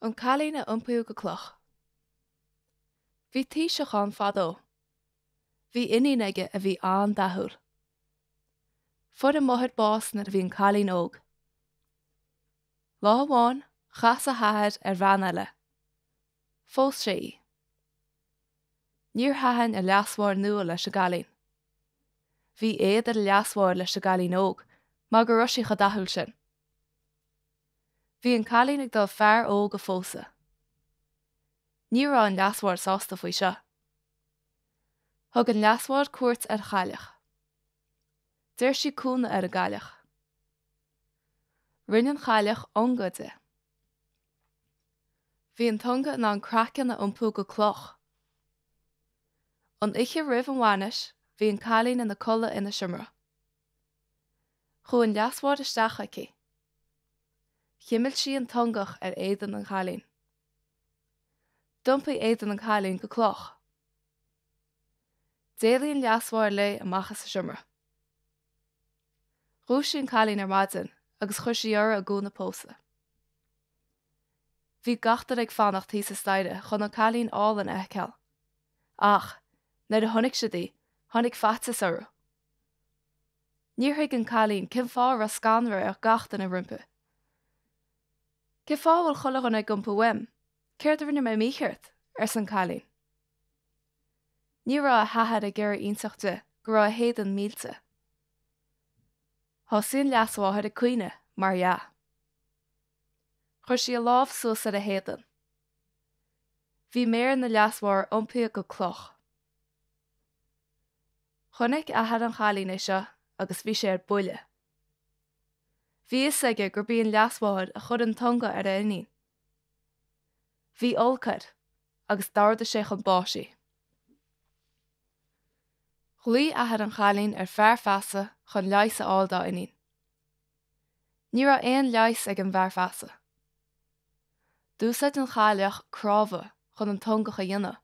An Cailín a Iompaíodh go Cloch. Bhí taoiseach ann fadó. Bhí iníon aige a bhí an-dathúil. Fuair a máthair bás nuair a bhí an cailín óg. Lá amháin chas a hathair ar bhean eile. Phós sé í. Níor thaitin a leasmháthair nua leis an gcailín. Bhí éad ar a leasmháthair leis an gcailín óg mar go raibh sí chomh dathúil sin. Bhí an cailín ag dul fear óg a phósadh. Ní raibh an leasmháthair sásta faoi seo. Thug an leasmháthair cuairt ar chailleach. D'iarr sí cúnamh ar an gcailleach. Rinne an chailleach ionga di. Bhí an t-ionga in ann craiceann a iompú go cloch. An oíche roimh an bhainis bhí an cailín ina codladh ina seomra. Chuaigh an leasmháthair isteach chuici. Chimil sí an t-iongach ar éadan an chailín. D'iompaigh éadan an cailín go cloch. D'éalaigh an leasmháthair léi amach as an seomra. Dhúisigh an cailín ar maidin agus chuir sí uirthi a gúna pósadh. Bhí gach duine ag fanacht thíos an staighre chun an cailín álainn a fheiceáil. Ach, nuair a chonaic siad í, tháinig faitíos orthu. Níor thuig an cailín cén fáth a raibh scanradh ar gach duine roimpi. Cén fáth a bhfuil chuile dhuine ag iompú uaim? Céard a rinne mé mícheart? arsa an cailín. Ní raibh a hathair ag iarraidh inseacht di go raibh a héadan millte. Thosaigh an leasmháthair ag caoineadh, mar dhea. Chuir sí a lámh suas ar a héadan. Bhí méar na leasmháthar iompaithe go cloch. Chonaic athair an chailín é seo agus bhí sé ar buile. Bhí fhios aige gurb í an leasmháthair a chuir an t-ionga ar a iníon. Bhí olc air agus d'ordaigh sé chun báis í. Ghlaoigh athair an chailín ar fear feasa chun leigheas a fháil dá iníon. Ní raibh aon leigheas ag an bhfear feasa. D'úsáid an chailleach cnámha chun an t-iongach a dhéanamh.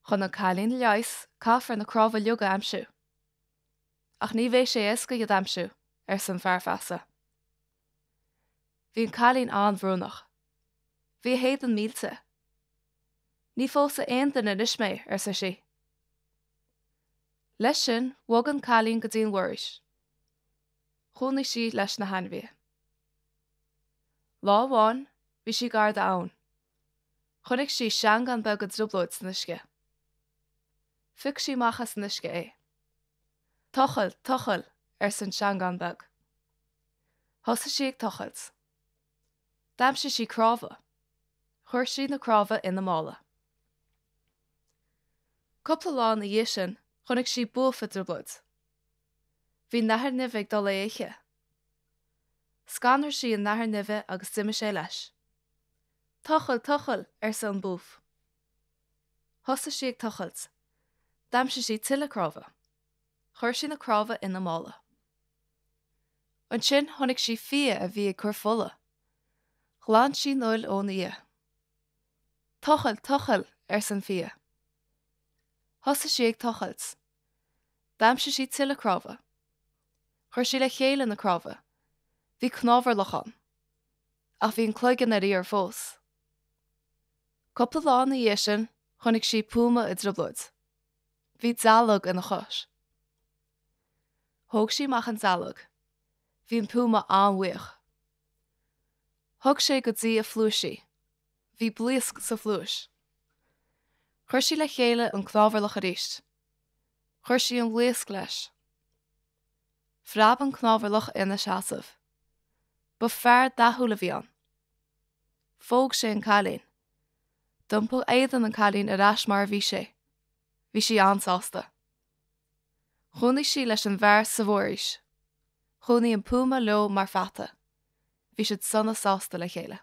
Chun an cailín a leigheas caithfear na cnámha uilig a aimsiú. Ach ní bheidh sé éasca iad aimsiú, arsa an fear feasa. Bhí an cailín an-bhrónach. Bhí a héadan millte. Ní phósfaidh aon duine anois mé, arsa sí. Leis sin, bhog an cailín go dtí an bhforaois. Chónaigh sí leis na hainmhithe. Lá amháin, bhí sí gar d'abhainn. Chonaic sí seangán beag i dtrioblóid san uisce. Phioc sí amach as an uisce é. Tochail, tochail, arsa an seangán beag. Thosaigh sí ag tochailt. D'aimsigh sí cnámha. Chuir sí na cnámha ina mála. Cúpla lá ina dhiaidh sin, chonaic sí búf i dtrioblóid. Bhí nathair nimhe ag dul é a ithe. Scanraigh sí an nathair nimhe agus d'imigh sé leis. Tochail, tochail, arsa an búf. Thosaigh sí ag tochailt. D'aimsigh sí tuilleadh cnámha. Chuir sí na cnámha ina mála. Ansin chonaic sí fia a bhí ag cur fola. Ghlan sí an fhuil ón fhia. Tochail, tochail, arsa an fia. Thosaigh sí ag tochailt. D'aimsigh sí tuilleadh cnámha. Chuir sí le chéile na cnámha. Bhí cnámharlach ann. Ach bhí an cloigeann ar iarraidh fós. Cúpla lá ina dhiaidh sin, chonaic sí púma i dtrioblóid. Bhí dealg ina chois. Thóg sí amach an dealg. Bhí an púma an-bhuíoch. Thug sé go dtí a phluais í. Bhí blaosc sa phluais. Chuir sí le chéile an cnámharlach arís. Chuir sí an bhlaosc leis. Phreab an cnámharlach ina sheasamh. Ba fear dathúil a bhí ann. Phóg sé an cailín. D'iompaigh éadan an cailín ar ais mar a bhí sé. Bhí sí an-sásta. Chónaigh sí leis an bhfear sa bhforaois. Chónaigh an púma leo mar pheata. Bhí siad sona sásta le chéile.